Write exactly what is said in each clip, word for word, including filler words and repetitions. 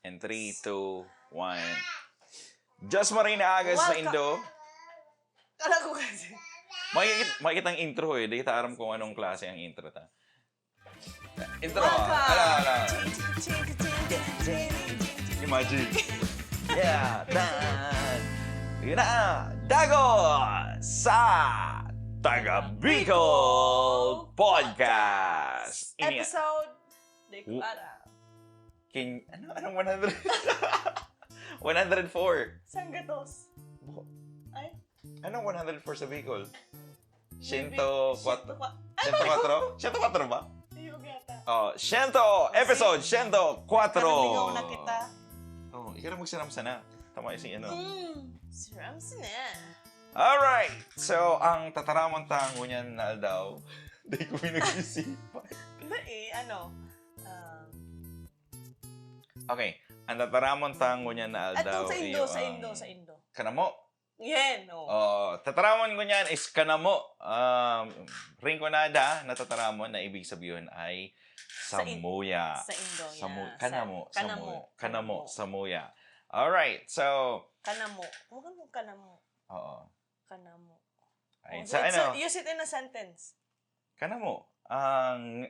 And three, two, one. Diyos Maria na aga sa Welcome. Indo. Kala ko kasi. Makikita, makikita ang intro eh. Di kita aram kung anong klase ang intro ta. Intro. Welcome. Ala, ala. Ching, ching, ching, ching, ching, ching, ching. Imagine. Yeah, dan. Yun na. Dagos sa Taga Bicol Podcast. Ini- Episode. Di ko W- alam. King, ano, anong one hundred? One hundred four. Sanggatos. Ay. Anong one hundred four sa Bicol? Hindi. Siyento kwatro? Siyento kwa- Siyento kwatro? Siyento kwatro ba? Ayun yata. Oh, siyento! Episode siyento kwatro! Pero lingaw na kita. Oh, ikaw na magsaram sana. Tama yung si ano. Mm. Siram sina. Alright! So, ang tataramon ta ngunyan na aldaw, di ko pinag-isipan. Hindi eh, ano. Um, Okay, ang tataramon ta ngunyan na aldaw Ato sa Indo, iyo sa ang Indo, sa Indo. Kanamo. Yan, oh. Oh, tataramon ngunyan is kanamo. Um, rinconada na tataramon na ibig sabihin ay Sa In- samuya. Sa Indo, Samu- yeah. kanamo, Sa- kanamo. samuya. Kanamo, samuya. Alright, so, Kanamo. Huwag kang kanamo. Oo. Kanamo. Ay, Oh, sa it's ano? a- use it in a sentence. Kanamo. Ang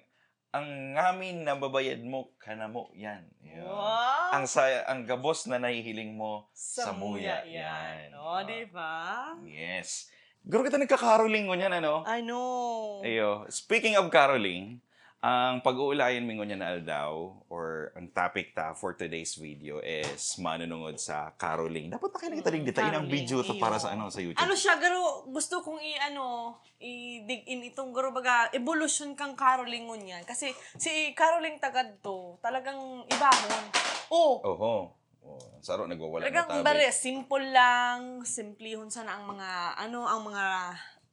ang ngamin na babayad mo, kanamo yan. Yun. Wow! Ang sa ang gabos na nahihiling mo, samuya, yan. Oh, Ah, di ba? Yes. Garo kita nagka-caroling ngunyan, ano? I know. Ayo, speaking of caroling, ang pag-uulayan mi ngunyan na aldaw or ang topic ta for today's video is manunungod sa caroling. Dapat nakita kita Mm, digdi ta, inang caroling, video to para iyo. sa ano, sa YouTube. Ano siya, garo, gusto kong i-ano, i-dig in itong garo, baga, evolution kang caroling ngunyan. Kasi si caroling tagad to, talagang ibahon. Oh! Oho. Oh, saro nagwawala Talagang na tabi. Bare, simple lang, simplihon sana ang mga, ano, ang mga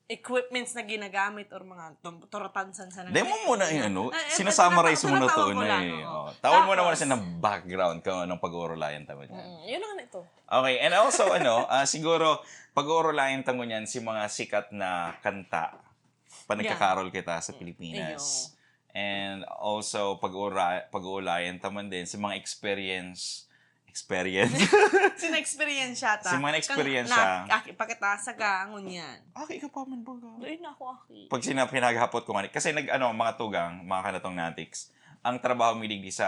equipments na ginagamit or mga tum- turatansan sana. Demo mo na yung ano, Ay, ay, sinasummarize tinata- mo na to tinatawag ko na lang, eh. oo. Oh, tawan mo naman Tapos, siya ng background kung anong pag-uurulayan tamo dyan. Mm, yun lang ito. Okay, and also ano, ah, siguro pag-uurulayan tamo niyan si mga sikat na kanta. Panagkakarol kita sa Pilipinas. And also pag-ura- pag-uulayan tamo din si mga experience experience. Sina-experience siya ta. Si mga na-experience siya. Aki, pagkatasa ka, ngunyan. Aki ka pa man baga. Doon na ako, aki. Pag sina pinaghapot ko nga ni, kasi nag ano, mga tugang, mga kanatong natiks, ang trabaho mi digdi sa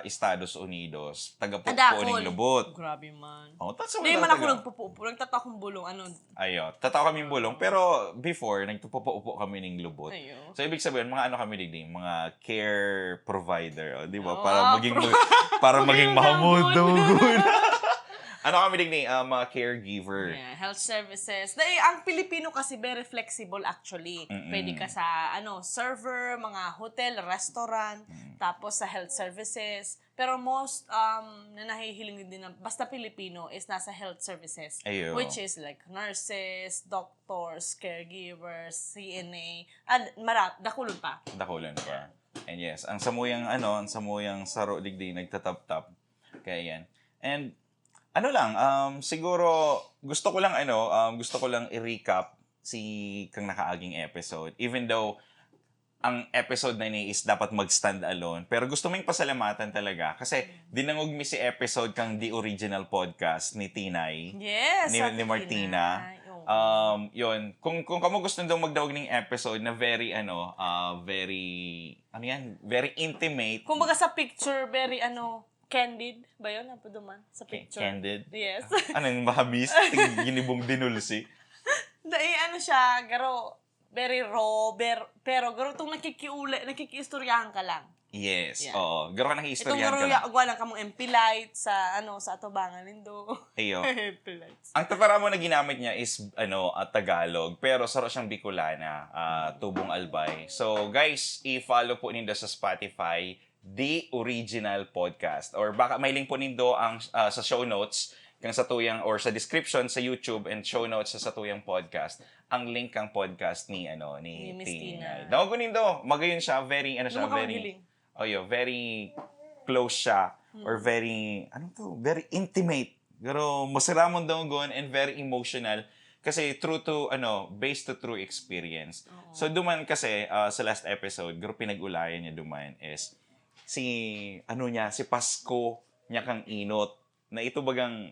Estados Unidos, taga po Adakol. Ning lubot. Grabe man. Oh, tas Hindi wala man ako taga- nagpupupo. Nagtatakong bulong. Ano? Ayo, tataw kami bulong, pero before, nagpupupo kami ning lubot. Ayo. So, ibig sabihin, mga ano kami digdi, mga care provider, oh, di ba? Oh, Para ah, maging pro- mag- para maging Maging mahamudog. mahamudog. Ano kami digdi, ah, mga caregiver. Yeah, health services. Dahil ang Pilipino kasi very flexible actually. Mm-mm. Pwede ka sa ano, server, mga hotel, restaurant, Mm. tapos sa health services. Pero most um na nahihiling din na basta Pilipino is nasa health services. Ayo. Which is like nurses, doctors, caregivers, C N A, and mara, dakulon pa. Dakulan pa. And yes, ang samuyang ano, ang samuyang saro digdi nagtataptap. Kaya yan. And ano lang, um, siguro gusto ko lang ano, um, gusto ko lang i-recap si kang nakaaging episode. Even though ang episode na ini is dapat mag-stand alone, pero gusto ming pasalamatan talaga kasi dinangog mi si episode kang The Original Podcast ni Tinay. Yes, Ni- sa ni Martina. Tinay, oo. Um, yun. Kung kung kamo gusto daw magdaog ning episode na very ano, ah, very ano yan, very intimate. Kumbaga sa picture, very ano, candid ba yun? Ano po duman? Sa Ca- picture. Candid. Yes. Ano yung mahabis? Ginibong dinulsi. Dahil ano siya, garo, very raw, ber- pero garo itong nakikiuli, nakikiistoryahan ka lang. Yes, Yeah. oo. Garo ka Itong nakiistoryahan garo, ka lang. ya, wala kamong M P Light sa, ano, sa atubangan nindo. Ayo. M P Lights. Ang tataramon na ginamit niya is ano, ah, Tagalog, pero saro siyang Bicolana, ah, tubong Albay. So guys, i-follow po nindo sa Spotify, The Original Podcast. Or baka may link po nindo ang ah, sa show notes kang satuyang or sa description sa YouTube and show notes sa satuyang podcast ang link kang podcast ni ano ni, Ni Miss Tinay. Tinay. Daog nindo, magayon siya, very ano siya, Ano ka very maghiling? Oh, yun, very close siya or very, ano to, very intimate. Pero masiramon daw gun and very emotional kasi true to, ano, based to true experience. So, duman kasi, ah, sa last episode, group pinag-ulayan niya duman is si, ano niya, si Pasko niya kang inot. Na ito bagang,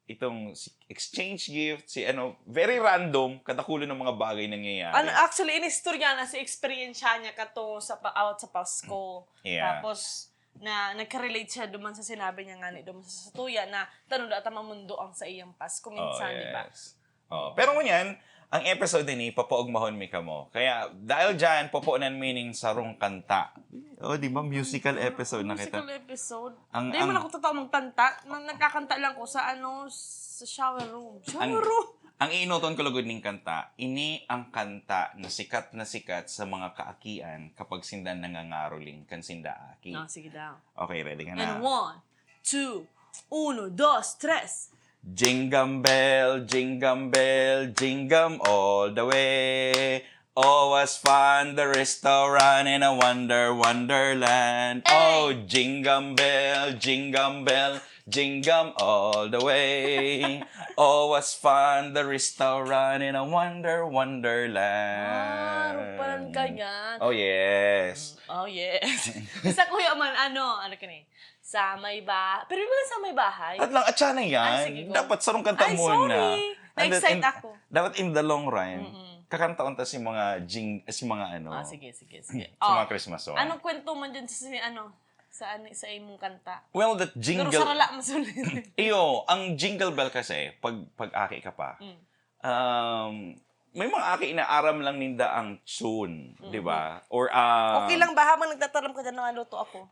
itong si- exchange gift, si ano, very random, kadakulo ng mga bagay nangyayari. Ano, actually, inistorya na si experience niya kato sa pa- out sa Pasko. Yeah. Tapos, na nagka-relate siya duman sa sinabi niya nga ni duman sa satuya na tano data mamundo ang sa iyang Pasko Oh, minsan, di ba? Yes. Oh, pero ngunyan, ang episode ini, papaugmahon mi kamo. Kaya, dahil dyan, poponan mi ning sarong kanta. Oh, di ba? Musical episode na kita. Musical episode. Ang- Di ang- mo na ako tataw magkanta. Na, nagkakanta lang ko sa ano, sa shower room. Shower Ang- room! Ang iinoton ko lugod ning kanta, ini ang kanta na sikat na sikat sa mga kaakian kapag sinda nangangaroling kan sinda aki. No, sige daw. Okay, ready ka na? And one, two, uno, dos, tres. Jingle bell, jingle bell, jingle all the way. Oh, was fun the restaurant in a wonder wonderland. Oh, jingle bell, jingle bell, jingle all the way. Oh, was fun the restaurant in a wonder wonderland. Ah, ruparan ka yan. Oh, yes. Oh, yes. Sa kuya man, ano, ano ka ni? Sa may bahay. Pero yung mga sa may bahay. At lang, at siya na yan. Ay, sige, go. Dapat sarong kanta Ay, muna. Sorry. And then Na-excite in- ako. Dapat in the long run, Mm-mm. kakantaon ta si mga jing, si mga ano, Ah, sige, sige, sige. si mga Oh, Christmas song. Anong kwento man dyan sa, ano, sa, ani- sa imong kanta? Well, that Pero jingle... sarala mo sulit. Iyo, ang jingle bell kasi, pag, pag aki ka pa, Mm. um, may mga aki na aram lang ninda ang tune, Mm-hmm. di ba? Or, um, Okay lang ba habang nagtataram ka dyan ng luto ako?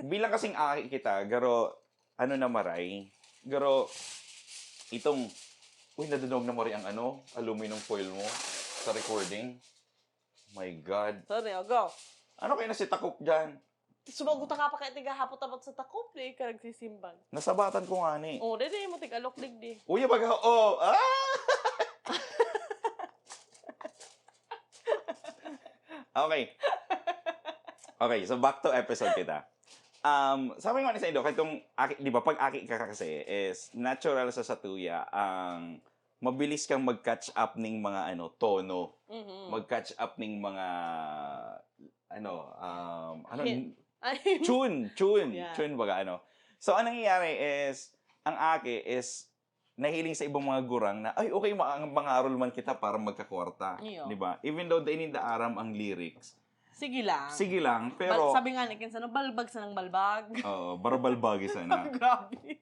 Bilang kasing aki kita, garo, ano na maray, garo, itong, uy, nadadog na maray ang ano, aluminum foil mo sa recording. My God. Sorry, oh, go. Ano kaya na si Takop dyan? Sumagot ka pa kaya tiga hapot-hapot sa takop, di ka nagsisimbag. Nasabatan ko nga ni. Oh, dede mo tigalok digdi. Uy, baga, oh, ah! Okay. Okay, so back to episode kita. Um, sabi nga ni sa Indo, kaya itong aki, di ba, pag aki ka kasi is natural sa satuya ang mabilis kang mag-catch up ning mga ano, tono. Mhm. Mag-catch up ning mga ano, um, ano, Hit. Ay, tune, tune, Yeah. tune baga ano. So, ang nangyayari is, ang aki is nahiling sa ibang mga gurang na, "Ay, okay, ma- mangarol man kita para magkakwarta." Iyo. Di ba? Even though di ninda aram ang lyrics. Sige lang. Sige lang, Bal- pero... sabi nga ni Ken, sana, balbag sanang balbag. Oo, barabalbagi sana. Grabe.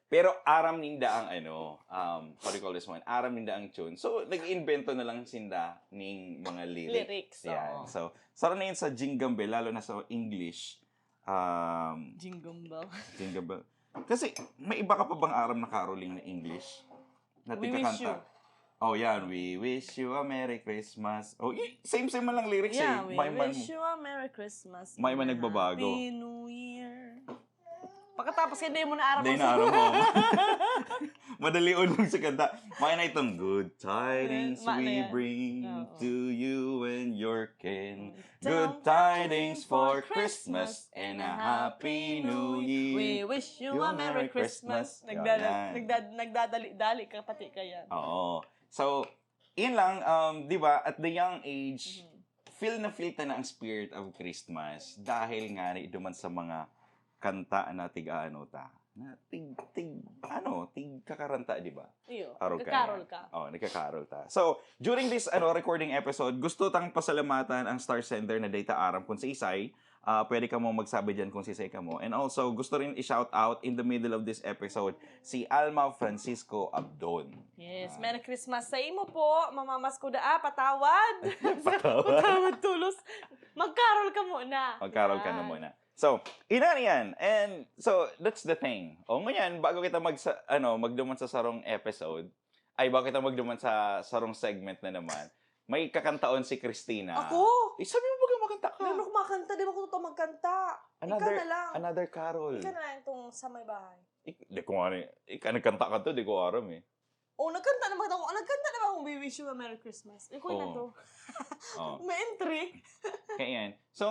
Pero aram ninda ang ano, um, what do you call this one? Aram ninda ang tune. So, nag-iimbento na lang sinda ning mga lyrics. Lyrics, Yan. Oo. So, saro na yun sa Jingle Bell, lalo na sa English. Um, Jingle bell. Jingle Bell. Kasi, may iba ka pa bang aram na caroling na English? Na We tigkakanta? wish you. Oh, yan. "We wish you a Merry Christmas." Oh, y- same-same man lang lyrics Yeah, eh. we May man- wish you a Merry Christmas. May man and a nagbabago. Happy New Year. Pagkatapos, hindi mo na aram Hindi ang na aram sagot. mo. Madali unong sa kanta. May na itong "Good tidings Ma- ano we yan? bring Oo. to you and your kin. Mm. Good tidings for Christmas and a Happy New Year." We wish you You a a Merry Merry Christmas. Christmas. Nagdada- Yan. nagdad- nagdadali-dali ka pati ka yan. Oo. So, yun lang, um, di ba, at the young age, Mhm. feel na feel ta na ang spirit of Christmas dahil nga ni duman sa mga kanta na tig-ano ta. Na tig, tig, ano, tig kakaranta, di ba? Iyo, Arog ka kakarol yan. ka. Oh, nagkakarol ta. So, during this ano recording episode, gusto tang pasalamatan ang star sender na data aram kung si Isay. Ah, pwede kamo magsabi diyan kung si Isay kamo. And also, gusto rin i-shout out in the middle of this episode si Alma Francisco Abdon. Yes, Merry Christmas sa imo po. Mamamasko da, ah, patawad. Patawad. Patawad tulos. Magkarol ka muna. Magkarol ka na Yan. muna. So, ina na yan. And so, that's the thing. O ngayon, bago kita mag, ano, magduman sa sarong episode, ay, bago kita magduman sa sarong segment na naman, may kakantaon si Christina. Ako? Eh, sabi mo baga makanta ka. Hindi ako makanta, di ba ako totoo magkanta? Another, Ikaw na lang. Another carol. Ikaw na lang itong sa may bahay. Ik- di ko nga ni, ik- nagkanta ka to, di ko aram eh. Oh, nagkanta naman ako. Nagkanta naman akong "We wish you a Merry Christmas." Ikaw na Oo. to. Oh. May entry. Kaya yan. So,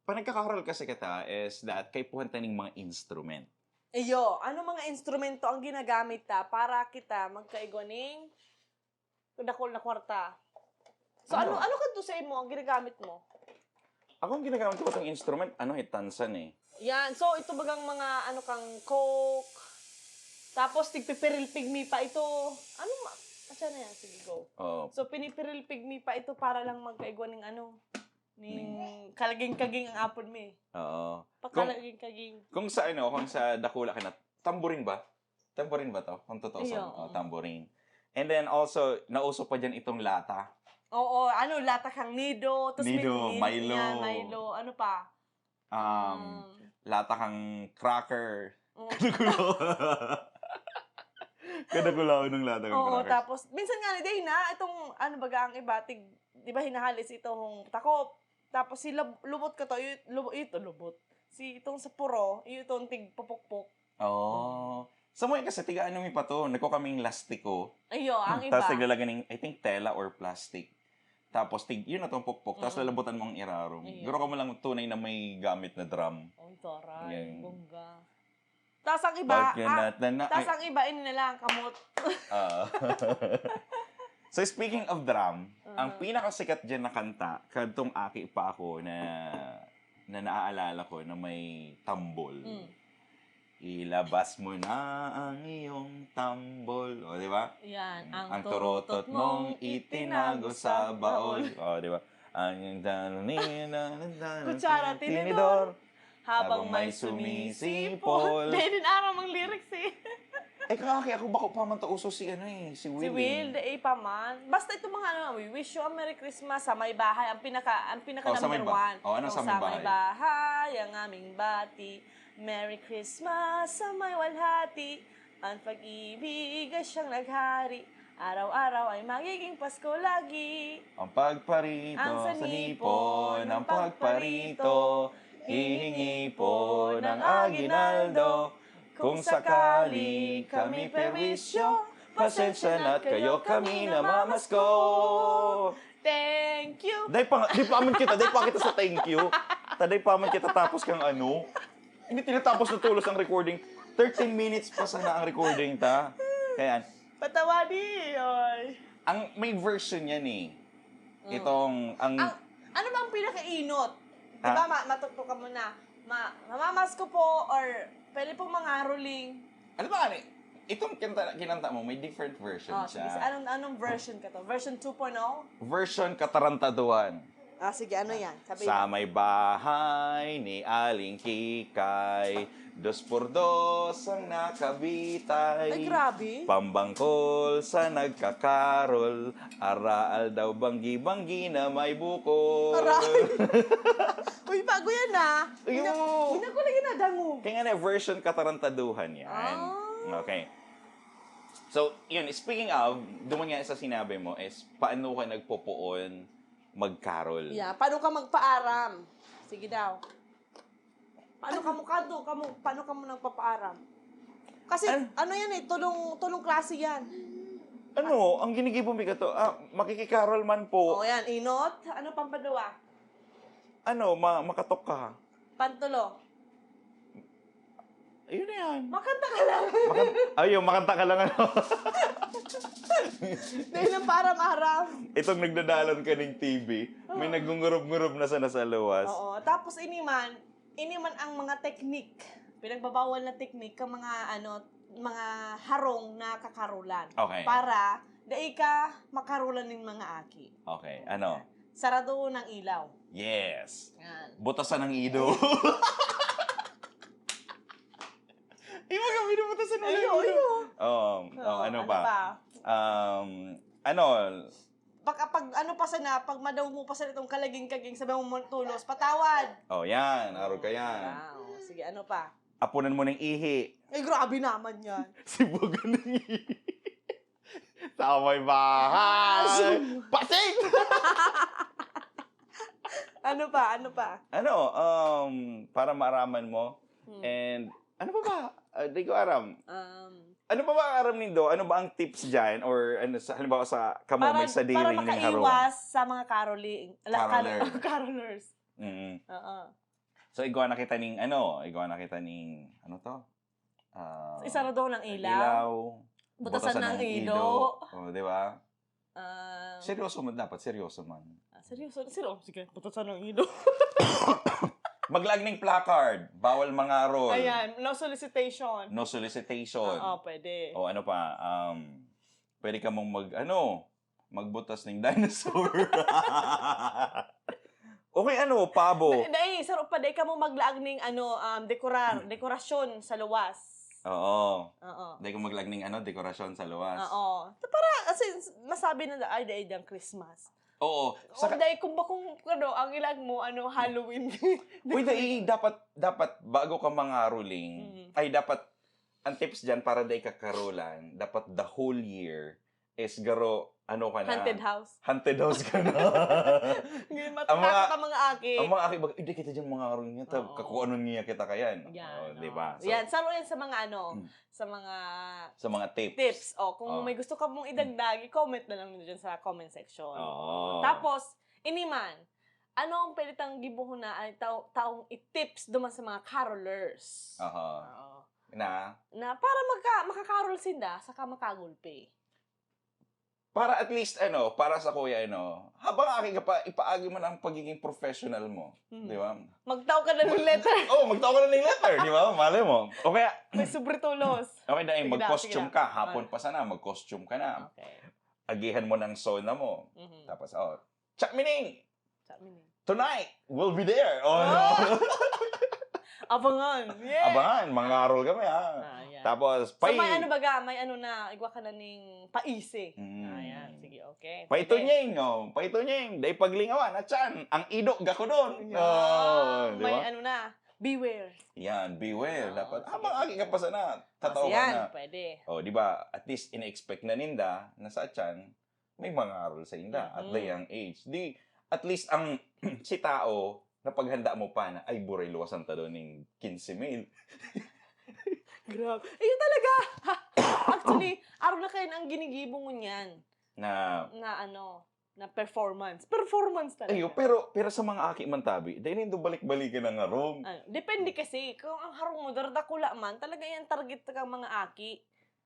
panagkakarol kasi kita is that kaipuhan ta ning mga instrument. Iyo, ano mga instrumento ang ginagamit ta para kita magkaigwa ning dakul na kwarta? So, ano, Ano? ano kadto sa imo ang ginagamit mo? Ako ang ginagamit ko itong instrument, ano eh, tansan eh. Yan. So, ito bagang mga ano kang Coke. Tapos, tigpipirilpig mi pa ito. Ano ma-, asya na yan? Sige, go. Oo. So, pinipirilpig mi pa ito para lang magkaigwa ning ano, ning kalaging-kaging ang apod mi. Oo. Pakalaging-kaging. Kung sa ano, kung sa dakula ka na, tambourine ba? Tambourine ba to? Kung totoo Iyo, sa oh, oo. Tambourine. And then also, nauso pa dyan itong lata. Oo, ano, lata kang Nido, tapos Nido, may, Milo. Yan, Milo. Ano pa? Um, Um, lata kang cracker. Oo. Kadakulaw. Kadakulaw ng lata kang Oo, crackers. Tapos, minsan nga, day na, itong, ano baga ang iba, tig, di ba hinahalis itong takop? Tapos, si lub- lubot ka to, y- lubot, ito, lubot. Si itong sa puro, yung itong tigpupukpok. Oo. Sa mga kasi, tiga ano mi pa to, nagko kaming lastiko. Ayo, ang iba. Tapos naglalagay ng, I think, tela or plastic. Tapos, tig, yun na tong pukpok. Tapos Mm. lalabutan mo ang irarom. Ayun. Guro ka mo lang tunay na may gamit na drum. Ang taray, Yan. Bongga. Tapos ang iba, Bakit yun ah, natin na- tapos ay- ang iba, ini na lang ang kamot. Ah. So, speaking of drum, ang Uh-huh. pinakasikat dyan na kanta, kadtong aki pa ako na, na naaalala ko na may tambol. Mm. Ilabas mo na ang iyong tambol. O, di ba? Yan, Ang turutot mong itinago sa baon. O, di ba? Ang Kutsara, tinidor. Habang may sumisipol. Dahil din aram ang lyrics eh. Eh, kaki ako, bako pa man to uso si ano eh, si Will. Si Will, the A pa man. Basta itong mga ano, we wish you a Merry Christmas sa may bahay. Ang pinaka, ang pinaka Oh, sa may number ba- one. Oh, ano sa Ang may sa may bahay? bahay, ang aming bati. Merry Christmas sa may walhati. Ang pag-ibig ay siyang naghari. Araw-araw ay magiging Pasko lagi. Ang pagparito Ang sa sanipon, hipon, ang ang pagparito, hihingi po ng aginaldo. Kung sakali kami perwisyo, pasensya na at kayo kami namamasko. Thank you. Dai pa, di pa man kita, dai pa kita sa thank you. Ta, dai pa man kita tapos kang ano. Hindi tinatapos na tulos ang recording. Thirteen minutes pa sana ang recording ta. Kaya, Patawadi, oy. ang may version yan eh. Mm. Itong, ang, Ang, ano ba ang pinakainot? Di Ha? ba, ma- matuto ka muna. Ma- mamamasko po or pwede pong mangaroling. Ano ba, ano? Itong kinanta, kinanta mo, may different version Oh, siya. sige. So, anong, anong version ka to? Version two point oh? Version katarantaduhan. Ah, sige. Ano yan? Sabi Sa may bahay ni Aling Kikay, dos por dos ang nakabitay. Ay, grabe. Pambangkol sa nagkakarol, araal daw banggi-banggi na may bukol. Aray. Uy, bago yan ah. Ay, Bina- oo. Binago lang yung nadangog. Kaya nga na version katarantaduhan yan. Ah. Okay. So, yun, speaking of, duman nga sa sinabi mo is, paano ka nagpopoon magkarol? Yeah, paano ka magpaaram? Sige daw. Paano ka mo kadto? Kamo, paano ka mo nagpapaaram? Kasi, Ano? Ano yan eh, tulong, tulong klase yan. Ano, ang ginigibo mi kato, ah, makikikarol man po. O yan, inot. Ano pang padua? Ano, ma makatok ka? Pantulo. Ayun na yan. Makanta ka lang. Makan- Ayun, makanta ka lang ano. Dahil ang param-aram. Itong nagdadalan ka ng T V, may Oo. nagngungurob-ngurob na sana sa luwas. Oo. Tapos ini man, ini man ang mga teknik. Pinagbabawal na teknik ka mga ano, mga harong na kakarulan. Okay. Para dai ka makarulan ning mga aki. Okay, ano? Sarado ng ilaw. Yes. Yan. Butasan ng ido. Yung mga binubutasan ng Ayo, ido. ayo. Um, So, oh, ano, ano pa? pa? Um, ano? Pag, pag ano pa sana, pag madaw mo pa sana itong kalaging-kaging, sabi mo tulos, patawad. Oh, yan. Arog ka yan. Wow. Sige, ano pa? Apunan mo ng ihi. Ay, grabe naman yan. Sibugan ng ihi. Sa may bahay. Zoom. Pasig! Ano pa? Ano pa? Ano, um, para maaraman mo. Hmm. And, ano pa ba? Ah, di ko aram. Um, Ano pa ba ang aram nindo? Ano ba ang tips dyan? Or ano, sa, halimbawa sa kamo, para, may sadiri para ning harong. makaiwas sa mga caroling, la- Caroler. caro- carolers. Mm. Oo. So, igawa na kita ning, ano, igawa na kita ning, ano to? Ah, Isarado ng ilaw. ilaw. Butasan ng ido. Oh, di ba? Ah, Seryoso man, dapat seryoso man. ah, seryoso? Seryoso? Sige, butasan ng ido. Maglaag ning placard, bawal mangarol. Ayan, no solicitation. No solicitation. Oo, pwede. O ano pa, um, pwede ka mong mag, ano, magbutas ng dinosaur. Okay, ano, pabo. Da- Dai, saro pa, dai ka mo maglaag ning ano, um, dekorar, dekorasyon sa luwas. Oo. Oo. Dai ka maglaag ning ano, dekorasyon sa luwas. Oo. So, para, as in, masabi na, ay, dai dang Christmas. Oo. Sa dai, kung ba kung, ano, ang ilag mo, ano, Halloween. Uy, dai, dapat, dapat, bago ka mangaroling, Mm. ay, dapat, ang tips dyan, para dai ka karolan, dapat the whole year is garo, ano ka na. Haunted house. Haunted house ka na. Ngayon, Ang mga- matatakot ang mga aki. Ang mga aki, bag, hindi kita dyan mangaroling niya, ta, Oo. kakuanon niya kita kayan. Yan, Oh, oo. Di ba? So, Yan, saro yan sa mga ano, Mm. sa mga sa mga tips. tips. O, kung Oh. may gusto ka mong idagdag, i-comment na lang nyo dyan sa comment section. Oo. Tapos, ini man, ano ang pwede tang gibohon na ay tao, taong i-tips duman sa mga carolers? Aha. Oo. Na? Na para magka, makakarol sinda, saka makagulpi. Para at least, ano, para sa kuya, ano, habang aki ka pa, ipaagi mo na ang pagiging professional mo. Hmm. Di ba? Magtao ka na ng letter. Oh, magtao ka na ng letter, di ba? Malay mo. O kaya, May sobre tolos. okay, dahil Sige na, mag-costume sige na. ka, hapon Ah. pa sana, mag-costume ka na. Okay. Agihan mo ng sona mo. Mhm. Tapos, oh, Chakmining! Sa amin eh. Tonight, we'll be there! Oh, Oh! no? Abangan! Yeah! Abangan, mangarol kami, ha? Ah, yan. Tapos, So, pay- may ano baga, may ano na, igwa ka na ning paisi. Mm. Ah, yan. Sige, okay. Paito Pwede. Nying, oh. Paito Nying. Dahil paglingawan, at siyan, ang ido, gako doon. Yan. Oh, di May ba? ano na, beware. Yan, beware. Ah, Dapat, sige, habang sige. aki ka pa sana, Ah, tatawa ka yan, na. Pwede. Oh, di ba? At least, ina-expect na ninda na sa atyan, may mangarol sa inda at the Mhm. young age. Di, at least, ang si tao, napaghanda mo pa na, ay, buray luwasan ta daw ning quince mil. Grabe. Ayun talaga! Actually, araw na kayo ang ginigibo ngunyan. Na, Na ano, na performance. Performance talaga. ayo, pero, pero sa mga aki man tabi, dahil nindo balik-balikan ang harong. Ah, depende kasi. Kung ang harong mo, dardakula man, talaga yan target ka mga aki.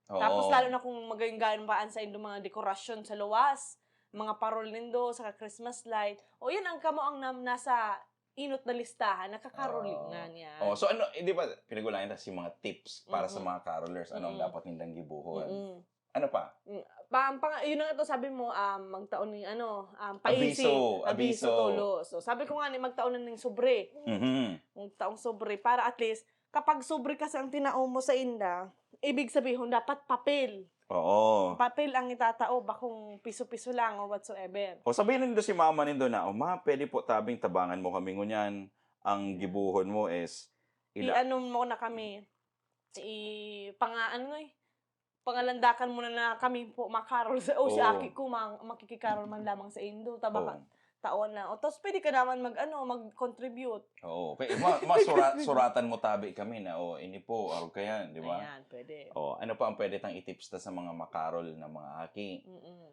Oo. Tapos lalo na kung magayong-gayong baan sa indo mga dekorasyon sa luwas, mga parol nindo, saka Christmas light. O yan ang kamo ang nam- nasa inot na listahan, nakakarolingan yan. Oh, so ano, eh, di ba, pinag-ulayan ta si mga tips para sa Mm-mm. mga carolers, ano ang Mm-mm. dapat nindang gibuhon? Mm-mm. Ano pa? Pang, pang, yun na nga ito, sabi mo, um, magtaon ni, ano, um, paisi, Abiso, abiso, abiso. Tulos. So, sabi ko nga ni, magtaon na ning sobre. Mhm. Magtaong sobre para at least, kapag sobre kasi ang tinao mo sa inda, ibig sabihin, dapat papel. Oo. Papel ang itatao, bakong piso-piso lang or whatsoever. O sabihin nindo si mama nindo na, "O ma, pwede po tabing tabangan mo kami ngunyan. Ang gibuhon mo is ila-" I-ano mo na kami, i-, panga-, ano nga eh, pangalandakan mo na na kami po makarol sa, o si Oo. aki ko, ma-, makikikarol man lamang sa indo, tabaka, Oo. taon na. O, tapos pwede ka naman mag, ano, mag-contribute. Oo. Okay, ma, ma, sura-, suratan mo tabi kami na, "O, ini po, arog kayan," di ba? Ayan, pwede. O, ano pa ang pwede tang i-tips ta sa mga makarol na mga aki? Mm-mm.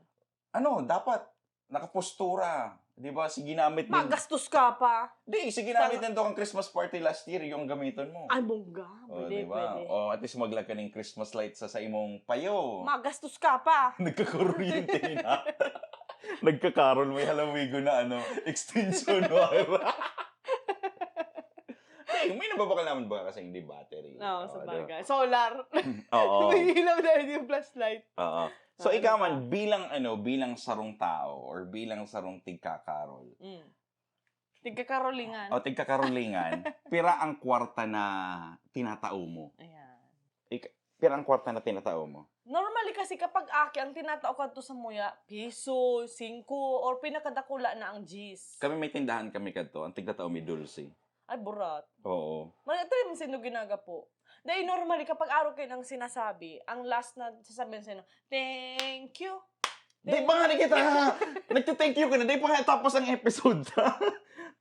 Ano, dapat nakapostura, di ba? Si ginamit din, Magastos ka pa. di, si ginamit nindo kang Christmas party last year, yung gamiton mo. Ay, bongga. O, Pwede, di ba? pwede. O, at least maglagay ka ng Christmas light sa, sa imong payo. Magastos ka pa. Nagkakakuryente na. Nagkakarol, may halawigo na ano, extension wire. Hey, may nababakal naman ba kasi hindi battery? No, O, sa di ba? bagay. Solar. Oo. May ilaw na yung flashlight. Oo. So, Ah, ikaw ano man, pa? bilang ano, bilang sarong tao or bilang sarong tigkakarol, Mm. Tigkakarolingan. o tigkarolingan, pira ang kwarta na tinatao mo? Ayan. Ik-, pira ang kwarta na tinatao mo? Normally kasi kapag aki ang tinatao kadto sa muya, piso, singko, or pinakadakula na ang diyes. Kami may tindahan kami kadto, ang tigtatao mi dulce. Ay, burat. Oo. Mga ito yung sino ginagapo. Dahil normally, kapag araw kayo nang sinasabi, ang last na sasabihin sa'yo, "Thank you." Di pa nga na kita, nagte-thank you ka na, di pa nga tapos ang episode.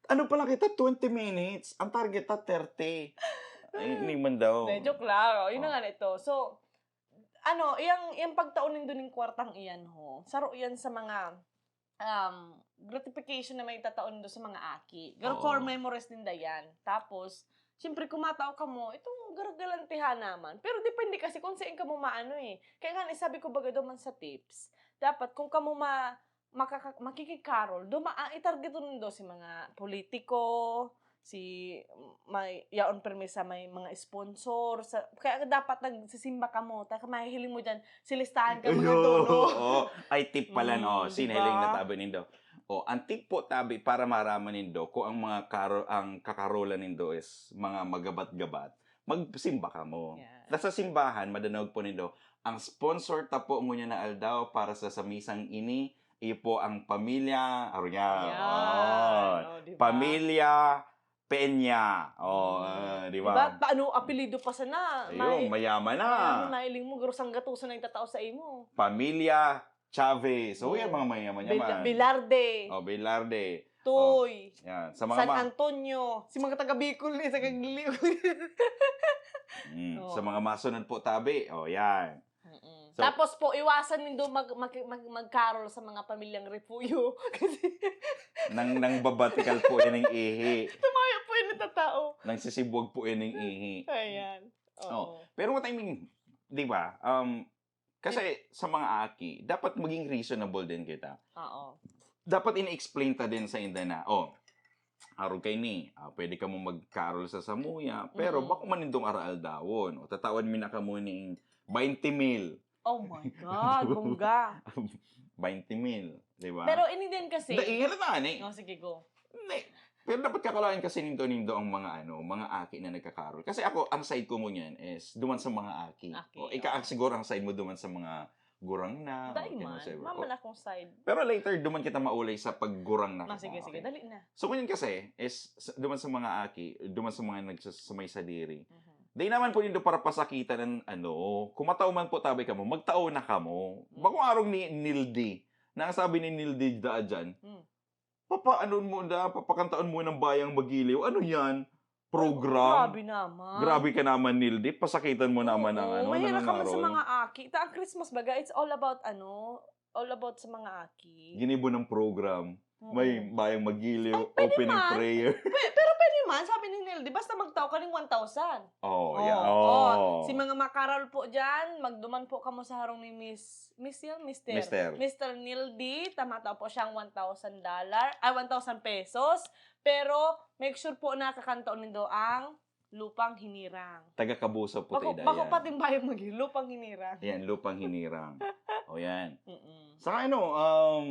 Ano pa lang kita, twenty minutes. Ang target ta, thirty. Ay, hindi man daw. Hindi, joke lang. Oh, yun na Oh. nga na ito. So, ano, yung, yung pagtaon nindo ning kwartang iyan ho, saro yan sa mga um, gratification na may tataon do sa mga aki. Garo Oo. Core memories ninda yan. Tapos, siyempre, kung matao ka mo, itong garagalantihan naman. Pero depende kasi kung saan ka mo maano eh. Kaya nga, sabi ko baga daw man sa tips, dapat kung kamo ma, makaka, makikikarol, duma, ah, itarget mo do si mga politiko, si may yaon permi sa may mga sponsor sa, kaya dapat nagsisimba kamo ta mahihiling mo diyan si listahan ka mga Ayun, tono. Oo. Ay, tip pala, Mm, no? di Sinahiling ba? na tabi nindo. O, ang tip po, tabi, para maraman nindo kung ang mga karo ang kakarolan nindo is mga magabat-gabat, magsimba kamo. Yes. Nasa simbahan, madanaog po nindo, ang sponsor ta po ngunyan na aldaw para sa samisang ini, iyo po ang pamilya, aro niya. Yan. Oh. Oh, di ba? Pamilya Peña. Oh, Mm. ah, di Di ba? ba? Paano apelido pa sana? Ayun, mayaman na. Mayaman, mahiling mo, garo sanggatusan na itatao sa imo. Pamilya Chavez. So, Oo. yan, mga mayaman Bil- yaman. Bilarde. Oh, Bilarde. Tuy. Yan. Sa mga San ma- Antonio. Si mga taga Bicol ni sa Kaglio. Mm, Oo. Sa mga masunod po, tabi. Oh, yan. Mm-mm. So- Tapos po, iwasan nindo mag, mag, mag, magkarol sa mga pamilyang refuyo. Kasi Nang, nang babatikal po yan ng ihi. Tumayo po yung natatao. Nang sisibwag po yan ng ihi. Ayan. Oo. Oh, pero what I mean, di ba? Um, kasi sa mga aki, dapat maging reasonable din kita. Oo. Dapat ini-explain ta din sa inda na, oh, arog kay ni, ah, pwede ka mo magkarol sa samuya, pero Mm. bako man nindong araaldawon, o tatawan mi na kamo ning twenty mil. Oh my God, bongga. twenty mil, di ba? Pero ini din kasi. Hindi, ihalata ni. Oh, sige, go. Hindi. Pero dapat kakalain kasi nindo, nindo ang mga ano, mga aki na nagkakarol. Kasi ako, ang side ko ngunyan is duman sa mga aki. Aki, O, ika, oo. Siguro ang side mo duman sa mga gurang na. Dahil o man, whatever. mama O, na akong side. Pero later, duman kita maulay sa paggurang na. Ah, sige, sige, dali na. So, ngunyan kasi, is s- duman sa mga aki, duman sa mga nagsasamay sa diri. Mhm. Di naman po nindo para pasakitan ng ano, kung matao man po tabi kamo, magtao na kamo. Mm. Bakong arong ni Nildi, na ang sabi ni Nildi da dyan, Mm. papaanon mo na, papakantaon mo ng bayang magiliw. Ano yan? Program? Grabe naman. Grabe ka naman, Nildi. Pasakitan mo naman ang Oo, ano, mahirap ka man sa nangangarol. Mga aki. Ta, ang Christmas baga, it's all about ano, all about sa mga aki. Ginibo ng program. Oo. May bayang magiliw, Ay, pwede opening man. prayer. Pe- pero pwede man, sabi ni Nildi, basta magtao ka ng one thousand. Oh, Oh, yeah. oh. Oh. Si mga makarol po dyan, magduman po kamo sa harong ni Miss, Miss yan? Mister. Mister. Mister Nildi, tamata po siyang one thousand dollar, ay, one thousand pesos. Pero, make sure po na kakantaon nindo ang Lupang Hinirang. Taga Kabuso po Bako, tayo bako yan. Pating bayang maging Lupang Hinirang. Yan, Lupang Hinirang. O yan. Mm-mm. Saka ano, um,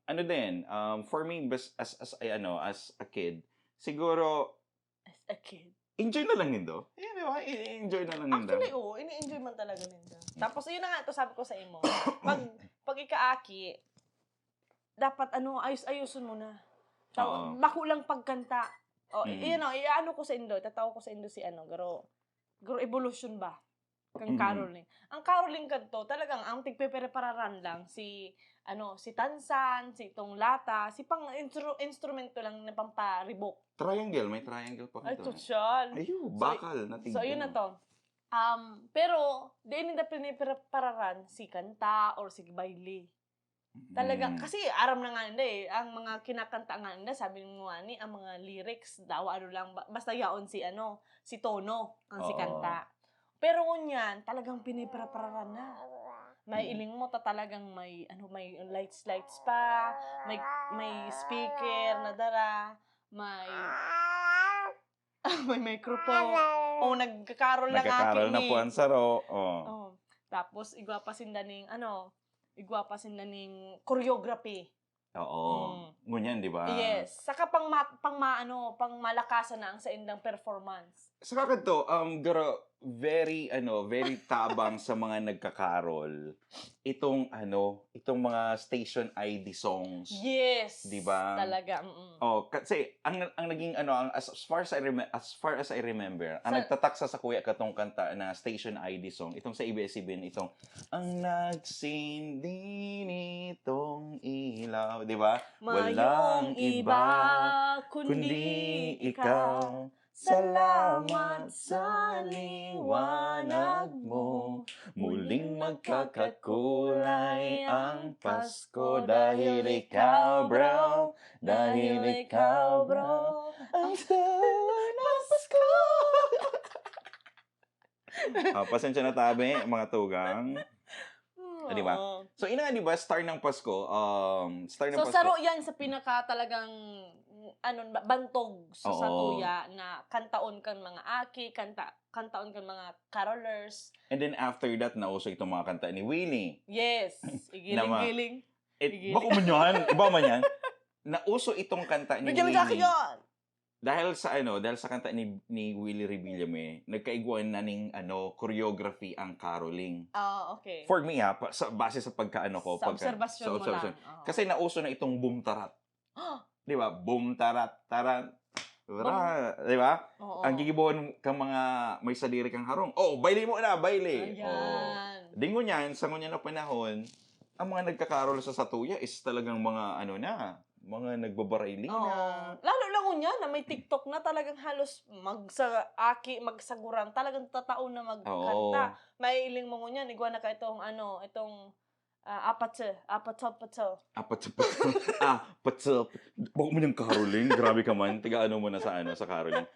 ano din, um, for me, bas, as, as, ay, ano, as a kid, siguro, As a kid. enjoy na lang nindo. Yan, di ba? I-, enjoy na lang nindo. Actually, oo, ini-enjoy man talaga ninda. Tapos, yun na nga, ito sabi ko sa imo. Pag, pag ikaaki, dapat, ano, ayos-ayoson mo na. Taw- Oo. Bako lang pagkanta. O, Mm. yun, o, iano ko sa indo, tataw ko sa indo si, ano, garo, garo evolution ba? Kang Mm. caroling. Ang caroling kadto, talagang ang tigpeperepararan lang si, ano, si tansan, si itong lata, si pang instru- instrumento lang na pamparibok. Triangle, may triangle pa Ay, kito. sosyal. Ayun, So, bakal na So, yun na tignan. to. Um, pero, di ninda pinipararan si kanta or si baile. Talaga, Mm. kasi aram na nga nila eh, ang mga kinakanta nga nila, sabi mo nga ni, ang mga lyrics, daw ano lang, ba- basta yaon si ano, si tono, ang si Oo. kanta. Pero ngunyan, talagang piniparaparan na. May Mm. iling mo, ta talagang may, ano, may lights-lights pa, may, may speaker na dara, may, may microphone. O, nagkakarol lang Nagkakarol akin na eh. po ang saro. Oh. Oh. Tapos, igwa pa sinda ning, ano, igwa pa sinda ning choreography. Oo. Mm. Ngunyan, di ba? Yes. Saka pang, ma- pang ma- ano, pang malakasan na ang saindang performance. Saka kadto, um, garo, very, ano, very tabang sa mga nagkakarol. Itong, ano, itong mga station I D songs. Yes. Di ba? Talaga. Mm-mm. Oh, kasi ang ang naging ano, ang as, as far as I rem- as far as I remember, ang Sa- nagtataksa sa kuya katong kanta na station I D song, itong sa A B S C B N, itong ang nagsindi nitong ilaw, di ba? Mayong Walang iba, iba kundi ikaw. Salamat sa liwanag mo. Muling magkakakulay ang Pasko dahil ikaw, bro. Dahil ikaw, bro. Ang tunay na Pasko. Ah, pasensya na tabi, mga tugang. Ah, di ba? Oo. So, ina nga, di ba, star ng Pasko, um, star ng So, Pasko. saro yan sa pinaka talagang ano, ba-, bantog sa Oo. satuya na kantaon kan mga aki, kanta, kantaon kan mga carolers. And then after that, nauso itong mga kanta ni Willie. Yes. Na ma- Igiling-giling. Eh, Sige. Bako man yan. Iba man yan. Nauso itong kanta ni Bigyan mo sa akin Willie. yun! Dahil sa ano, dahil sa kanta ni, ni Willie Revillame, nagkaigwa na ning ano, choreography ang caroling. Ah, okay. For me ha, pa, sa, base sa pagkaano ko, Sa pagka, obserbasyon sa mo obserbasyon. lang. Oo. Kasi nauso na itong boom tarat. Di ba? Boom tarat, tarat. Wala, di ba? Oo. Ang gigibohon kang mga may sadiri kang harong. Oh, baile mo na, baile. Ayan. Di ngunyan, sa ngunyan na panahon, ang mga nagkakarol sa satuya is talagang mga ano na, mga nagbabarayli Oo. na. Lalo lang ngunyan na may TikTok na talagang halos magsa-, aki, magsaguran, talagang tatao na magkanta. Oo. May iling mo ngunyan, igwa na ka itong ano, itong ah, apatse, apatse, apatse. Ah, patse, patse. Ah, patse. Bako man yung caroling. Grabe ka man. Taga ano mo na sa ano, sa caroling.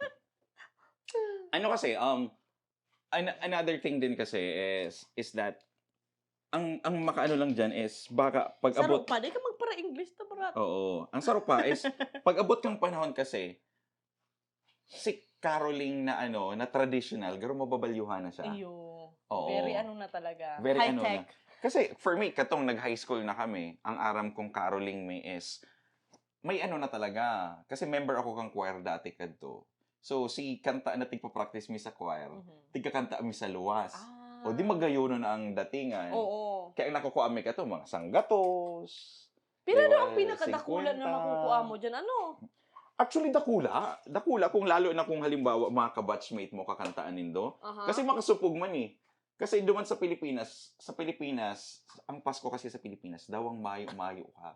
Ano kasi, um, an- another thing din kasi is, is that, ang, ang makaano lang dyan is, baka pag Saro abot, pa, di ka magpara-English to, brat. Oo. Ang saro pa is, pag abot kang panahon kasi, si caroling na ano, na traditional, garo mababalyuhan na siya. Iyo. Oo. Very ano na talaga. Very ano High-tech. Kasi for me, katong nag-high school na kami, ang aram kong caroling mi is, may ano na talaga. Kasi member ako kang choir dati kadto. So, si kanta na tigpa-practice mi sa choir, Mhm. tigkakanta mi sa luwas. Ah. O di magayonon na ang datingan. Oo. Kaya ang nakukuha mi kato, mga sanggatos. Pero ano Diba? ang pinakadakula na Singkwenta. makukuha mo dyan? Ano? Actually, dakula. Dakula kung lalo na kung halimbawa mga kabatchmate mo kakantaan nindo. Aha. Kasi makasupog man eh. Kasi duman sa Pilipinas, sa Pilipinas, ang Pasko kasi sa Pilipinas, dawang mayo-mayo ka.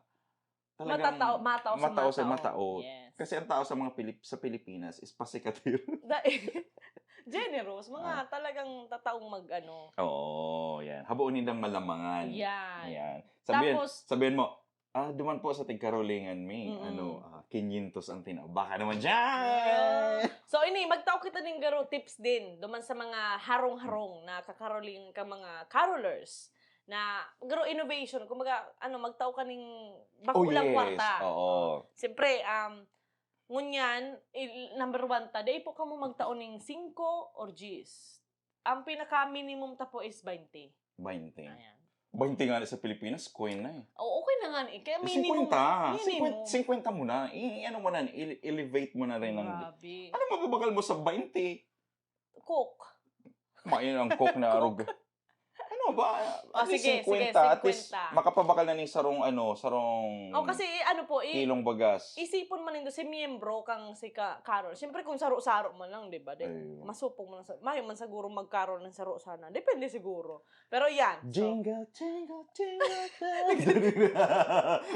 Matatao, matao sa matao sa matao. matao. Yes. Kasi ang tao sa mga Pilip sa Pilipinas is pasikatero. Da- Generous, mga Ah. talagang tataong mag-ano. Oo, yan. Haboon nindang malamangan. Yan. Yan. Sabihin, Tapos- sabihin mo, ah, duman po sa tigkarolingan mi, Mm-mm. ano, ah, quinientos ang tina. Baka naman dyan! So, ini, magtao kita ning garo tips din. Duman sa mga harong-harong na kakaroling ka mga carolers na garo innovation. Kumbaga, ano, magtao ka ning bako Oh, lang yes. kwarta. Oo. Siyempre, um, ngunyan, il- number one ta, dai po kamo magtao ning singko or diyes. Ang pinaka-minimum ta po is baynte. Baynte. Ayan. Baynte nga na sa Pilipinas, coin na eh. O, okay na nga eh. Kaya Eh, minimum. singkwenta. Minimum. Singkwenta, singkwenta mo na. I, ano mo na, ele- elevate mo na rin ang... Grabe. Ano mababakal mo sa baynte? Coke. Mayon ang Coke na arog. Ano ba? Oh, At least sige, sige, singkwenta. At least, singkwenta. makapabakal na ni sarong ano, sarong O, kasi eh, ano po, i- kilong bagas. Isipon man nindo si miyembro kang si ka Carol. Siyempre kung saro-saro man lang, 'di ba? Di, Ayun. masupog man sa, mayo man siguro mag-Carol ng saro sana. Depende siguro. Pero yan. So, Jingle, jingle, jingle bell.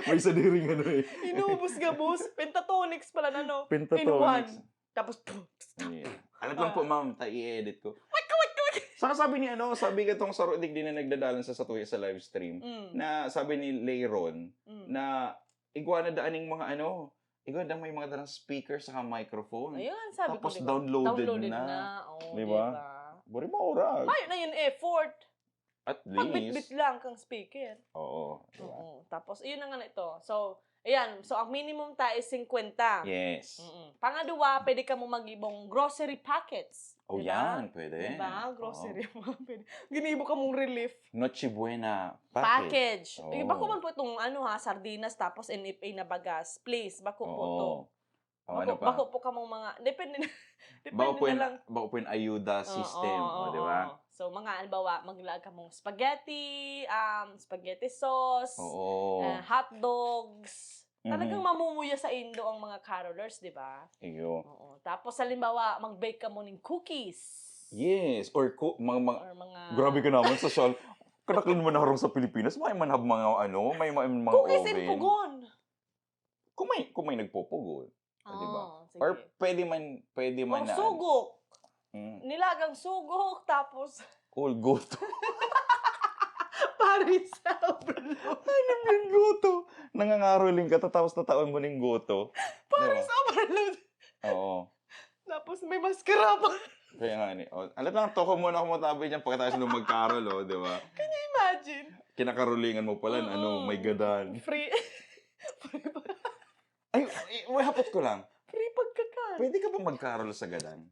May sadiring ano eh. Inubos gabos, pentatonics pala na, no? Pentatonics. In one. Tapos, pum, Yeah. Alam lang po, ma'am, ta i-edit ko. Wait, wait, wait. Saka sabi ni ano, sabi katong saro digdi na nagdadalan sa satuya sa live stream, Mm, na sabi ni Leiron, mm. na igwa na daan ning mga ano, igwa na may mga dalang speaker saka microphone. Ayun, sabi Tapos ko, di ba? downloaded Downloaded na. na. Oh, Di di ba? ba? Buri maurag. Mayo na yung effort. At Pagbitbit least. lang kang speaker. Oo. Di ba? Oo. Tapos, iyon na nga na ito. So, ayan. So, ang minimum ta is singkwenta. Yes. Mm-mm. Pangadwa, pwede ka mo mag-ibong grocery packets. Oh, Di ba? Yan. Pwede. Di ba? Oo. Grocery, mga pwede. Ginibo ka mong relief. Noche Buena Package. package. Eh, Oo. bako man po itong ano ha, sardinas tapos N F A na bagas. Please, bako po to. Oo. O, Bako, ano pa? Bako po kamong mga, depende na, depende Bako po na yung, lang. Bako po yung ayuda Oo, system, oo, o, di ba? Oo. So, mga halimbawa, maglaag kamong spaghetti, um, spaghetti sauce, Oo. ah, hot dogs. Talagang Mhm. mamumuya sa indo ang mga carolers, di ba? Iyo. Oo. Tapos, halimbawa, mag-bake ka mo ng cookies. Yes. Or, ko, mga, mga, Or mga... grabe ka naman, sosyal. Kadaklan mo na harong sa Pilipinas, may man have mga, ano, may, may mga Cookies oven. And pugon. Kung may, kung may nagpupugon. Ah, di ba? Oh, sige. Or pwede man, pwede man Or na, sugok. Mm. Nilagang sugok, tapos Cool goto. Paris overload. Ano yung goto? Nangangaroling ka, tapos tataon mo ning goto. Paris Di ba? Overload. Oo. Tapos may maskara pa. Kaya nga ni, oh, alam lang, toko muna kumutabi dyan pagkatapos nung mag-carol, oh, di ba? Can you imagine? Kinakarolingan mo pala, Mm-mm. ano, may gadan. Free. Free pa. Ay, eh, well, hapot ko lang. Free pagkakan. Pwede ka ba mag-carol sa gadan?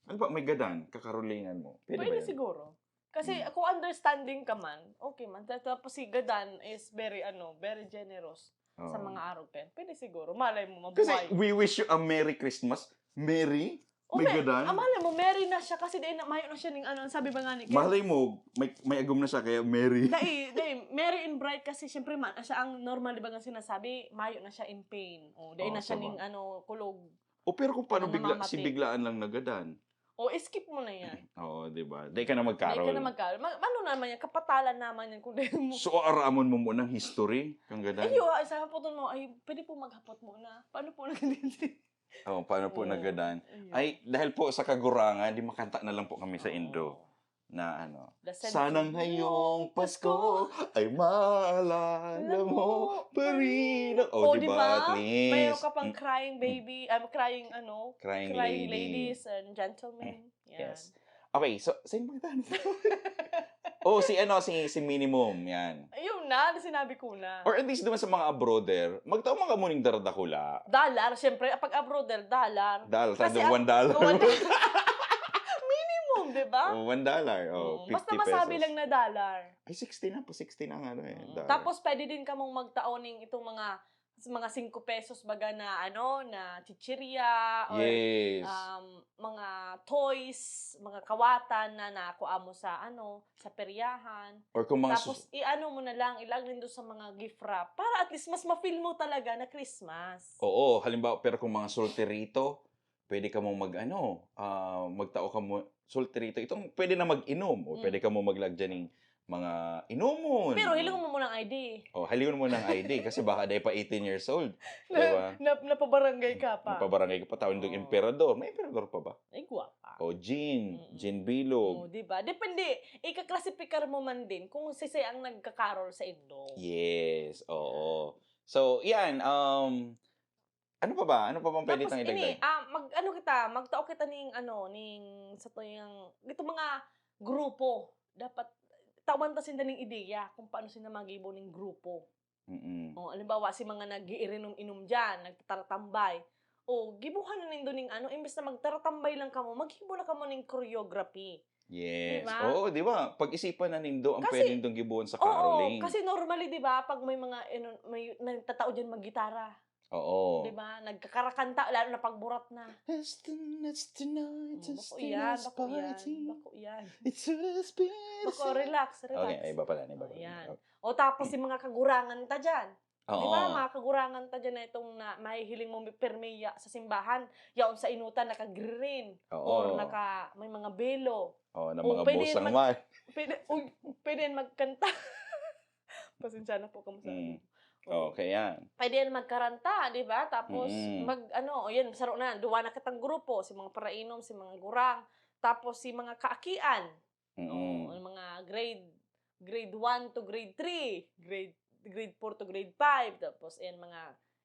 Ano ba, may gadan, kakarolingan mo? Pwede, ba Pwede yun? siguro. Kasi Hmm. kung understanding ka man, okay man. Tapos si gadan is very, ano, very generous sa Oo. mga arog pen. Pwede siguro. Malay mo, Kasi mabuhay. We wish you a Merry Christmas. Merry? O, May may, gadan? Ah, malay mo, merry na siya kasi dahil na, mayo na siya ning ano, ang sabi ba nga ni Ken? Malay mo, may, may agom na siya, kaya merry. Dai, dai, merry and bright kasi syempre man, siya ang normal, di ba nga sinasabi, mayo na siya in pain. O, dai Oo, na siya tama. ning ano, kulog. O, pero kung paano Ano, bigla, namamati. si biglaan lang nagadan? O, skip mo na yan. Oo, di ba? Di ka na Dai mag-carol. ka na mag-carol. Ma- ano naman yan? Kapatalan naman yan kung dai mo. So, aramon mo muna ang history kang gadan? Ay, yun, ay, sa hapoton mo, ay, pwede po maghapot muna. Paano po nagdindi? Oh, paano po Oo. nagadan? Ayun. Ay, dahil po sa kagurangan, di makanta na lang po kami sa Indo Oo. na ano, The sense "Sana of ngayong Pasko ay maalala Alam mo mo, pa rin." pa rin. Oh, Oh, di di ba? ba? At least. Mayroon ka pang Mm. crying baby, um, crying ano, Crying crying lady. ladies and gentlemen. Yan. Yes. Okay, so, saan ba tayo? Oh, si ano, si, si Minimum, yan. Ayun na, sinabi ko na. Or at least doon sa mga abroader, magtao mga muning daradakula. Dollar, syempre, pag abroader, dollar. Dollar, Kasi sabi ang- one dollar. Oh, one dollar. Minimum, di ba? Oh, one dollar. Oh, Mm, basta fifty masabi pesos. lang na dollar. Ay, sixty na po, sixty na nga. Eh, Mm. dollar. Tapos, pwede din kamong magtao ning itong mga, mga singko pesos baga na, ano, na chichirya, or, Yes. um, mga toys, mga kawatan na nakuha mo sa, ano, sa peryahan. Or kung mga Tapos, i-ano mo na lang, ilag nindo sa mga gift wrap. Para at least, mas ma-feel mo talaga na Christmas. Oo, halimbawa, pero kung mga solterito, pwede ka mong mag, ano, ah, magtao ka mo, solterito. Itong pwede na mag-inom, o Mm. pwede ka mo maglag dyan ng mga inomon. Pero hilingon mo muna ang I D. Oh, hilingon mo ng I D kasi baka dahil pa eighteen years old. Na, Diba? na, napabarangay ka pa. Napabarangay ka pa, tawag nitong Oo. emperador. May emperador pa ba? Ay, guwapa. O, Jean. Mm-mm. Jean Bilog. Oh, di ba? Depende. Ikaklasifikar mo man din kung sisay ang nagkakarol sa indo. Yes, oo. So, yan. Um, ano pa ba? Ano pa bang pwede Tapos, tang ini, idagdag? ah, mag, ano kita, magtao kita ning, ano, ning, sa to yung, ito mga grupo. Dapat, tawan ta sinda ning ideya kung paano sila magibo ning grupo. Mm-mm. Oh, halimbawa, si mga nag-iirinom-inom dyan, nagtatartambay. O, gibuhan na nindo ning ano, imbes na magtaratambay lang kamo, maghibo na kamo ning choreography. Yes. Diba? Oo, di ba? Pag-isipan na nindo ang Kasi, pwede nindong gibuhan sa Oo, caroling. Kasi normally, di ba, pag may mga, ano, may nagtatao dyan maggitara, Oo. di ba, nagkakarakanta, lalo na pag burat na. It's the, it's the night, Oh, it's bako the yan, last bako yan, party. Bako yan. It's a spirit. Bako, relax, relax. Okay, iba pala, iba Oh, pala. yan. Okay. O tapos si mga kagurangan ta dyan. Di ba, Oo. mga kagurangan ta dyan na itong na, mahihiling mo permiya sa simbahan, yaon sa inutan, naka-green, Oo. or naka, may mga belo. Oo, na O, mga pwede busang mag- man. Pwede, uy, pwede yan magkanta. Pasensya na po, kamusta? Mm. Oo. Okay, yan. Pwede yan magkaranta, di ba? Tapos, Mm. mag, ano, o yan, saro na, duwa na kitang grupo, si mga parainom, si mga gurang, tapos si mga kaakian. Mm-mm. Oo, yung mga grade, grade one to grade three, grade, grade four to grade five, tapos, ayan, mga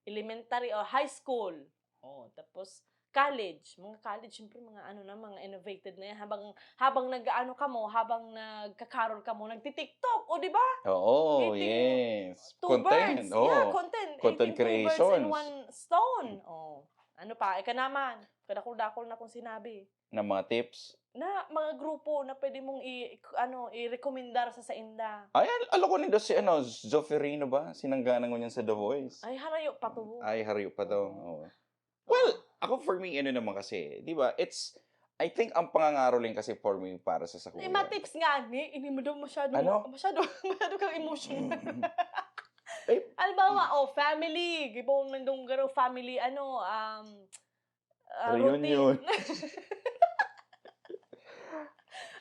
elementary or high school. Oh, tapos, college. Mga college, syempre, mga ano na, mga innovated na yan. Habang, habang nag-ano kamo, habang nagka-carol kamo, nagti-TikTok, o, di ba? Oo, May ting-, yes. Two Content, birds. oo. Yeah, content. Content Hitting two birds creation. in one stone. Oh. Ano pa? Ika naman. Kadakol-dakol na kung sinabi. Na mga tips. Na mga grupo na pwede mong i-, ano, i-recommendar sa sainda. Ay, al-, aloko nindo si, ano, Zoferino ba? Sinanggana ngunyan sa The Voice. Ay, harayo pa to. Ay, harayo pa to. Oo. Oo. Well, ako for me, ano naman kasi, di ba, it's, I think ang pangangaroling kasi for me para sa Ay, sakuya. mga tips nga ni, hindi mo daw masyado, Ano? masyado, masyado kang emotional. Eh, Halimbawa, oh, family, gibong nandong garo family, ano, um, ah, Reunion. Routine.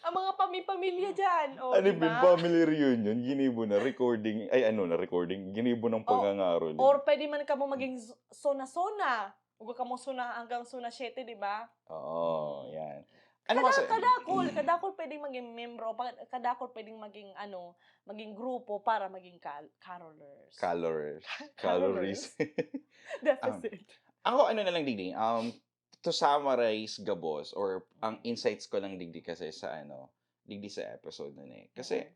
Ang mga pami-pamilya dyan, oh, Ano di yung ba? family reunion? Ginibo na recording, ay ano na recording, ginibo ng Oh, pangangaroling. Or pwede man kamo maging z-, zona-zona. Huwag kamo zona hanggang zona siyete, di ba? Oo, yan. Ano Kada, kasi? Kadakol, kadakol pwedeng maging membro, pa- kadakol pwedeng maging, ano, maging grupo para maging cal- carolers. Calories. Calories. Calories. Deficit. Ako, ano na lang, digdi, um, to summarize gabos, or ang insights ko lang, digdi, kasi sa, ano, digdi sa episode na eh. Kasi, Oo.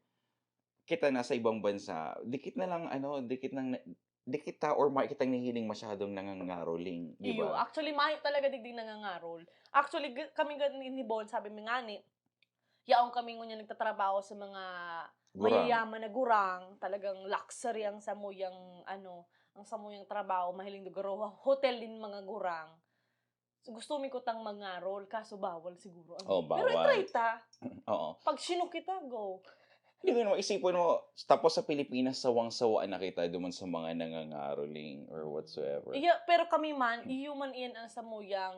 Kita na sa ibang bansa, dikit na lang, ano, dikit nang na-, di kita or mayo kitang nahihiling masyadong nangangaroling, di Iyo, ba? Actually, mayo talaga digdi nangangarol. Actually, g- kami gani ni Bon, sabi mi ngani, yaon kami ngunyan nagtatrabaho sa mga Gurang. mayayaman na gurang, talagang luxury ang samuyang, ano, ang samuyang trabaho, mahiling do garo, hotel din mga gurang. So, gusto mi kutang mangarol, kaso bawal siguro. Ano. Oh, Pero bawal. i-try ta. Oo. Pag sinok kita, go. Hindi mo, isipon mo, tapos sa Pilipinas, sawang-sawa na kita duman sa mga nangangaroling or whatsoever. Iya, pero kami man, iyo man iyan ang samuyang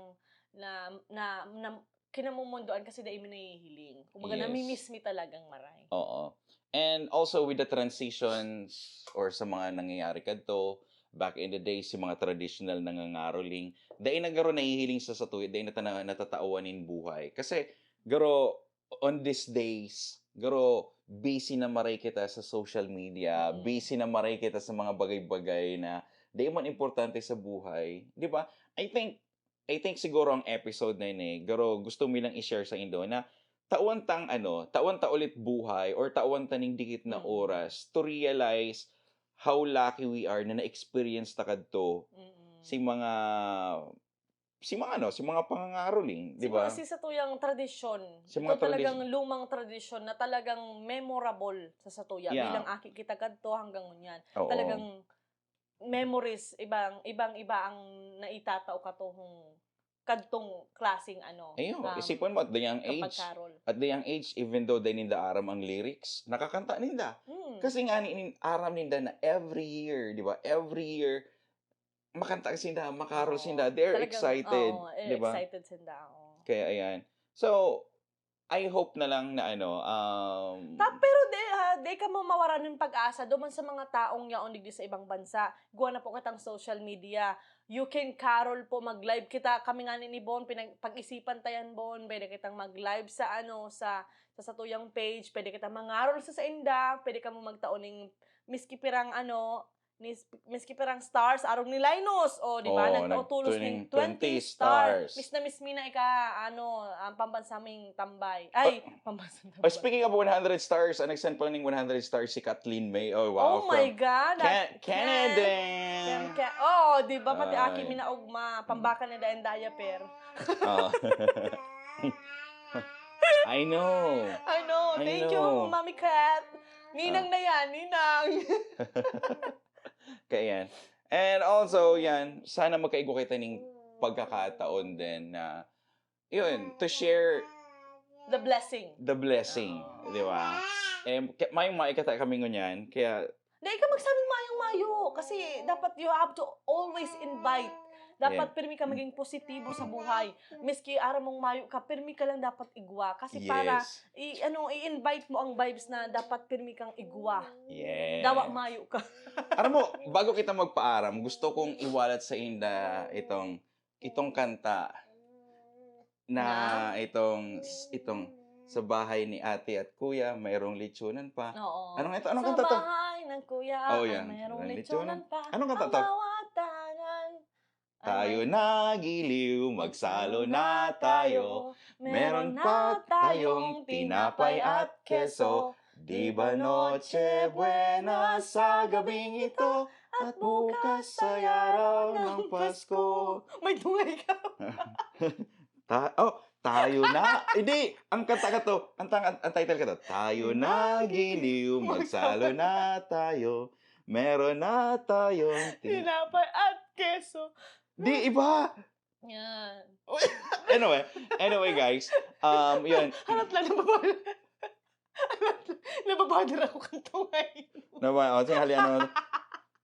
na, na, na kinamumundoan kasi dai mi nahihiling. Kumbaga, Yes. nami-miss mi talagang maray. Oo. And also with the transitions or sa mga nangyayari kadto, back in the days, yung mga traditional nangangaroling, dai na garo nahihiling sa satuya, dai na ta na, natatawan nin buhay. Kasi, garo, on these days, garo, busy na maray kita sa social media, Mm. busy na maray kita sa mga bagay-bagay na dai man importante sa buhay, di ba? I think, I think siguro ang episode na yun eh, garo gusto mi lang i-share sa indo na tawan tang ano, tawan ta ulit buhay or tawan ta ning dikit na Mm. oras to realize how lucky we are na na-experience ta kadto Mm-mm. si mga si mga ano, si mga pangangaroling, di Siguro ba? si satuyang tradisyon. Si mga Ito talagang tradisyon. lumang tradisyon na talagang memorable sa satuya. Yeah. Bilang aki kita kadto hanggang ngunyan. Oo. Talagang memories, ibang ibang iba ang naitatao katuhong kadtong klaseng ano. Ayun, um, isipon mo, at the young kapag age, Carol. at the young age, even though dai ninda aram ang lyrics, nakakanta ninda. Hmm. Kasi nga, nin, aram ninda na every year, di ba? Every year, makanta sinda, makarol Oo. sinda. They're Talagang, excited, oo, eh, di ba? excited sinda. Oo. Kaya ayan. So, I hope na lang na ano, um, Ta, pero di, ha, di ka mo mawaran ng pag-asa duman sa mga taong yaon digdi sa ibang bansa. Gawa na po kitang social media. You can carol po, mag-live kita. Kami nga ni Bon, pinag-, pag-isipan ta yan, Bon. Pwede kitang mag-live sa ano, sa, sa satuyang page. Pwede kitang mangarol sa sainda. Pwede ka mo magtao ning miski pirang ano, nis-, miski pirang stars, arog ni Linus. O, di ba? Oo, Nagtao tulos nagtuning ning twenty twenty stars. stars. Miss na miss mi na ika, ano, ang pambansaming tambay. Ay, pambansaming tambay. Oh, speaking of one hundred stars, ang nag-send pala ning one hundred stars si Kathleen May. Oh, wow. Oh my from God! Ca- That- Canada! From Ca- oh, di ba? Pati Ay. Aki minaog ma. Pambakal na daing diaper. Oh. I know. I know. I Thank know. you, Mami Kat. Ninang Ah. na yan, ninang. Kaya yan. And also, yan, sana magkaigwa kita ning pagkakataon din na, yun, to share The blessing. the blessing, di ba? Eh, ka- mayong maikata kami ngunyan, kaya, Dai ka magsabing mayong-mayo. Kasi dapat you have to always invite. Dapat Yeah. pirmi ka maging positibo sa buhay. Miski aram mong mayo ka, pirmi ka lang dapat igwa. Kasi para, yes. i, ano, i-invite mo ang vibes na dapat pirmi kang igwa. Yes. Dawa mayo ka. Alam mo, bago kita magpaaram, gusto kong iwalat sa inda itong, itong kanta na Na? itong, itong sa bahay ni ate at kuya, mayroong lechonan pa. Oo. Anong ito? Anong Sa kanta to? bahay ng kuya, Oh, ay, yan. mayroong May lechonan lechonan. pa. Anong kanta Ang to? bawat tangan. Tayo Ay, na giliw, magsalo na tayo. Meron pa tayong tinapay at keso. Di ba Noche Buena sa gabing ito? At bukas ay araw ng Pasko. May tungay ka. Ta- oh, tayo na. Hindi, ang kanta ka to. Ang, tang- ang title ka to. Tayo na giliw, magsalo na tayo. Meron na tayong tin- Tinapay at keso. Di, iba. Yan. Anyway, anyway guys, um, yun. Harap lang ng babae. Nababother ako kang tungay. Naman, oh, sige, hali, ano,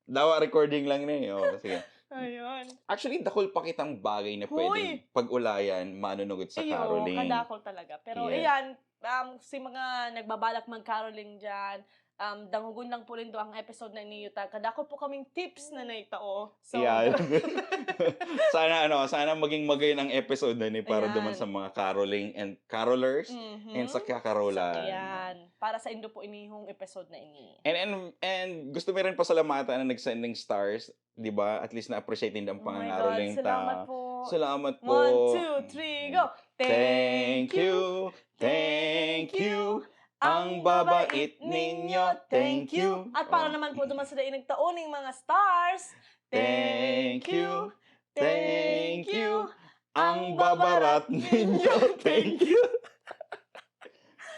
dawa recording lang ni. Oh, sige. Ayun. Actually, dakul pa kitang bagay na Hoy! pwedeng pag-ulayan, manunugod sa Iyo, caroling. Kadakol talaga. Pero Yeah. ayan, um, si mga nagbabalak mag-caroling dyan, um, dangogon lang po nindo ang episode na ini, ta. Kadakol po kaming tips na naitao. So, Yeah. Sana, ano, sana maging magayon ang episode na ini para Ayan. duman sa mga caroling and carolers Mhm. and sa kakarolan. Ayan. Para sa indo po inihong episode na ini. And, and, and gusto mi rin pasalamatan na nag-sending stars, di ba? At least na-appreciate ninda ang Oh my God, pangangaroling ta. salamat po. Salamat po. One, two, three, go! Thank you, thank you, Ang babait ninyo, thank you. At para Oh. naman po duman sa daing nagtao ning mga stars, Thank you, thank you. Ang babarat ninyo, thank you.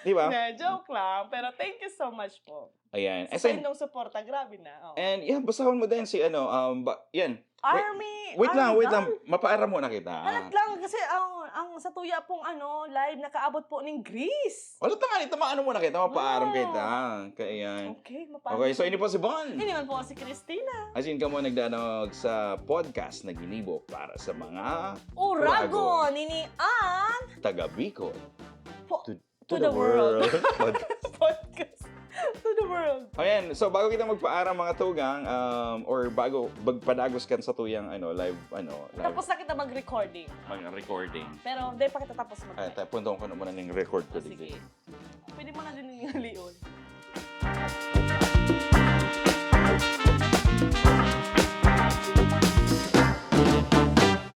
Di ba? Na, joke lang. Pero thank you so much po. Ayan. Sa As in, inyong suporta, grabe na. Oh. and yeah, basahon mo din si ano, um, ba, yan. Army! Wait lang, Army wait lang. Gang. Mapaara muna kita. Halat lang kasi ang, ang sa tuya pong ano, live nakaabot po ning Greece. Wala ta nga, ito maano muna kita, mapaaram Wow. kita. Kaya yan. Okay, mapaaram. Okay, so ini po si Bon. Ini man po si Christina. As in, kamo nagdadaog sa podcast na ginibo para sa mga Uragon, ini ang taga Bicol. Po- To, to the world. Podcast. Podcast to the world. Ayan, so bago kita magpaaram mga tugang, um, or bago magpadagos kan sa tuyang ano, live, ano, live Tapos na kita mag-recording. mag-recording. Pero di pa kita tapos mag- Ay, tayo, punta ko na muna ng record ko Ah, sige. dito. Pwede mo na din yung lion.